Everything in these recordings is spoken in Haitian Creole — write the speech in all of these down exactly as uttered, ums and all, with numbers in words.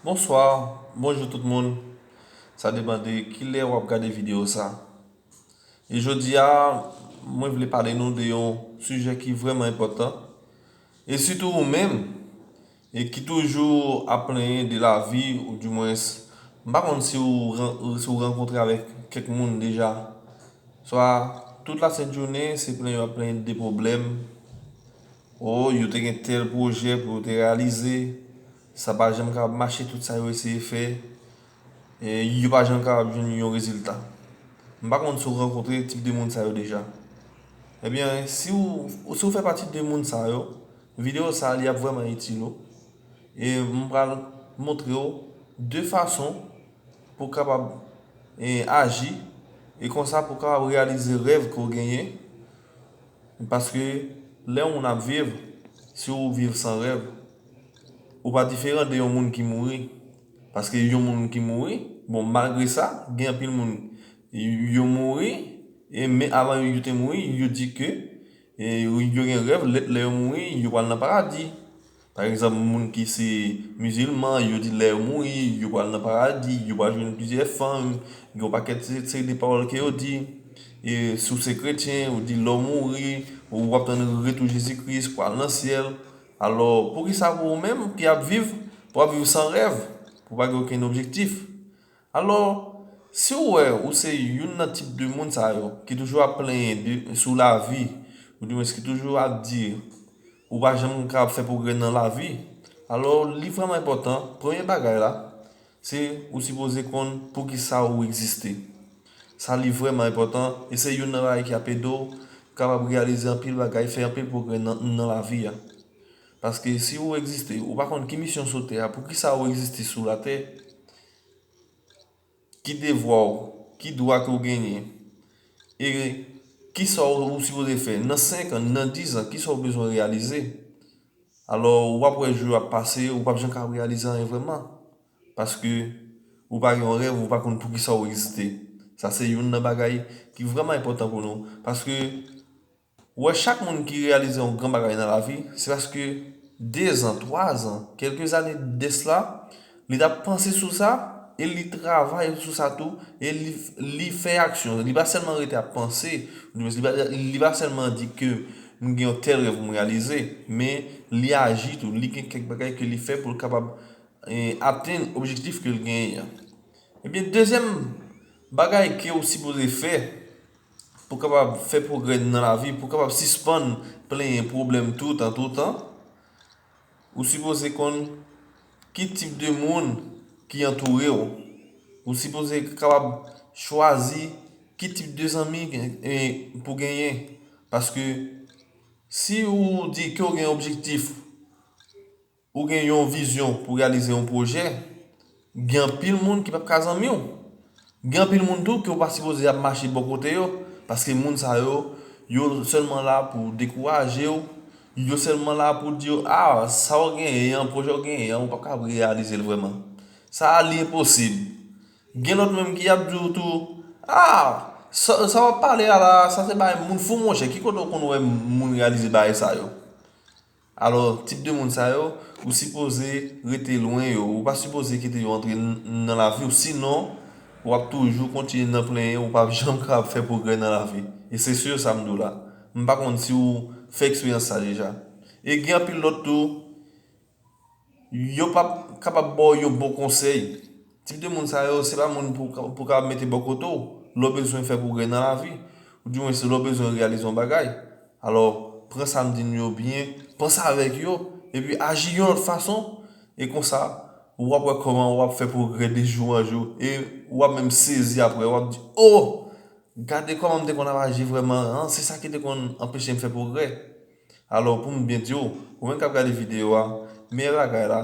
Bonswa, bonjou tout moun. Sa depann de kilè w ap gade videyo sa. E jodi a, mwen vle pale nou de yon sijè ki vrèman enpòtan. E sitou ou menm, e ki toujou ap plenyen de lavi, oudimwens, m pa konn si w ran-, si w rankontre avèk kèk moun deja. Swa tout lasent jounen, se plenyen yo ap plenyen de pwoblèm. O, yo te gen tèl pwojè pou yo te reyalize, sa pa janm ka mache, tout sa yo eseye fè, e yo pa janm kapab jwenn yon rezilta. M pa konn si w rankontre tip de moun sa yo deja. Ebyen, si w, si w fè pati de moun sa yo, videyo sa a, li ap vrèman itil ou. E m pral montre w de fason pou w kapab, e, aji, e konsa pou w kapab reyalize rèv ke w genyen. Paske lè yon moun ap viv, si w viv san rèv, ou pa diferan de yon moun ki mouri. Paske yon moun ki mouri, bon, malgre sa, gen anpil moun, yo mouri, e men avan yo te mouri, yo di ke, e yo, yo gen rèv, lè, lè yo mouri, yo pral nan paradi. Pa egzanp, moun ki se mizilman, yo di lè yo mouri, yo pral nan paradi, yo pral jwenn plizyè fanm, gen yon pakèt se, seri de pawòl ke yo di. E si w se kretyen, ou di lè w mouri, ou ap tann retou Jezi Kris, pral nan syèl. Alò, poukisa pou ou menm ki ap viv, pou w ap viv san rèv, pou w pa gen okenn objektif? Alò, si w wè ou se youn nan tip de moun sa yo, ki toujou ap plenyen de, sou lavi, oudimwens ki toujou ap di ou pa janm kapab fè pwogrè nan lavi, alò, li vrèman enpòtan, premye bagay la, se ou sipoze konn poukisa ou egziste. Sa li vrèman enpòtan, e se youn nan bagay ki ap ede w kapab reyalize anpil bagay, fè anpil pwogrè nan, nan lavi a. Paske si ou egziste, ou pa konn ki misyon sou tè a, poukisa ou egziste sou latè, ki devwa w, ki dwa ke w genyen, e kisa w, ou sipoze fè nan senk an, nan diz an, kisa w bezwen reyalize. Alò, w ap wè jou ap pase, ou p ap janm ka reyalize anyen vrèman. Paske ou pa gen yon rèv, ou pa konn poukisa w egziste. Sa se youn nan bagay ki vrèman enpòtan pou nou. Paske ou wè, chak moun ki reyalize yon gran bagay nan lavi, se paske de zan, twa zan, kèlke zane de sla, li t ap panse sou sa, e li travay sou sa tou, e li, li fè aksyon. Li pa sèlman rete ap panse, li pa, li pa sèlman di ke m gen yon tèl rèv pou m reyalize, men li aji tou, li gen kèk bagay ke li fè pou l kapab, e, atenn objektif ke l genyen an. Ebyen, dezyèm bagay ke ou sipoze fè pou kapab fè pwogrè nan lavi, pou kapab sispann plenyen pwoblèm toutan, toutan, ou sipoze konn ki tip de moun ki antoure w. Ou sipoze kapab chwazi ki tip de zanmi, e, pou genyen. Paske si ou di ke w gen objektif, ou gen yon vizyon pou reyalize yon pwojè, gen anpil moun ki p ap ka zanmi w. Gen anpil moun tou ke w pa sipoze ap mache bò kote yo, paske moun sa yo, yo sèlman la pou dekouraje w, yo sèlman la pou di w, a, sa w genyen an, pwojè w genyen an, ou p ap ka reyalize l vrèman. Sa a, li enposib. Gen lòt menm ki ap di w tou, a, sa, sa w ap pale a la, sa se bagay moun fou, monchè, ki kote w konn wè moun reyalize bagay sa yo? Alò, tip de moun sa yo, ou sipoze rete lwen yo. Ou pa sipoze kite yo antre n-, nan lavi w, sinon, w ap toujou kontinye nan plenyen, ou p ap janm kapab fè pwogrè nan lavi. E se si sa m di w la. M pa konn si w fè eksperyans sa deja. E gen anpil lòt tou, yo p ap kapab ba w yon bon konsèy. Tip de moun sa yo, se pa moun pou, pou kapab mete bò kote w, lè w bezwen fè pwogrè nan lavi, oudimwens lè w bezwen reyalize yon bagay. Alò, pran sa m di nou yo byen, panse avèk yo, epi aji yon lòt fason, e konsa, w ap wè kòman w ap fè pwogrè de jou an jou, e w ap menm sezi apre, w ap di, o! Gade kòman m te konn ap aji vrèman an, se sa ki te konn anpeche m fè pwogrè. Alò, pou m byen di w, ou menm k ap gade videyo a, meyè bagay la,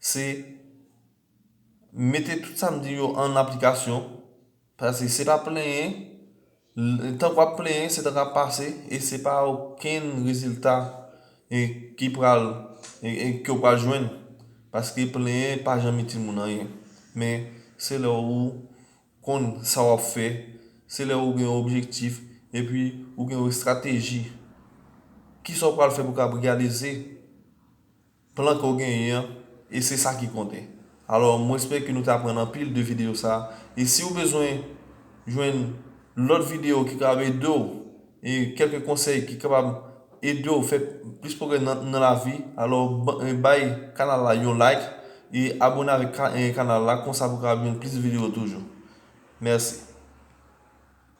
se mete tout sa m di yo an aplikasyon, paske se pa plenyen, l-, tank w ap plenyen, se tan k ap pase, e se pa okenn rezilta, e, ki pral, e, e, ke w pral jwenn, paske plenyen pa janm itil moun anyen. Men, se lè ou konn sa w ap fè, se lè ou gen yon objektif, epi ou gen yon estrateji. Kisa w pral fè pou w kapab reyalize plan ke w genyen an, e se sa ki konte. Alò, mwen espere ke nou te aprann anpil de videyo sa. E si w bezwen jwenn lòt videyo ki kapab ede w, e kèlke konsèy ki kapab ede w fè plis pwogrè nan, nan lavi, alò, ba- e bay kanal la yon like e abone avèk ka- e kanal la, konsa pou w kapab jwenn plis videyo toujou. Mèsi.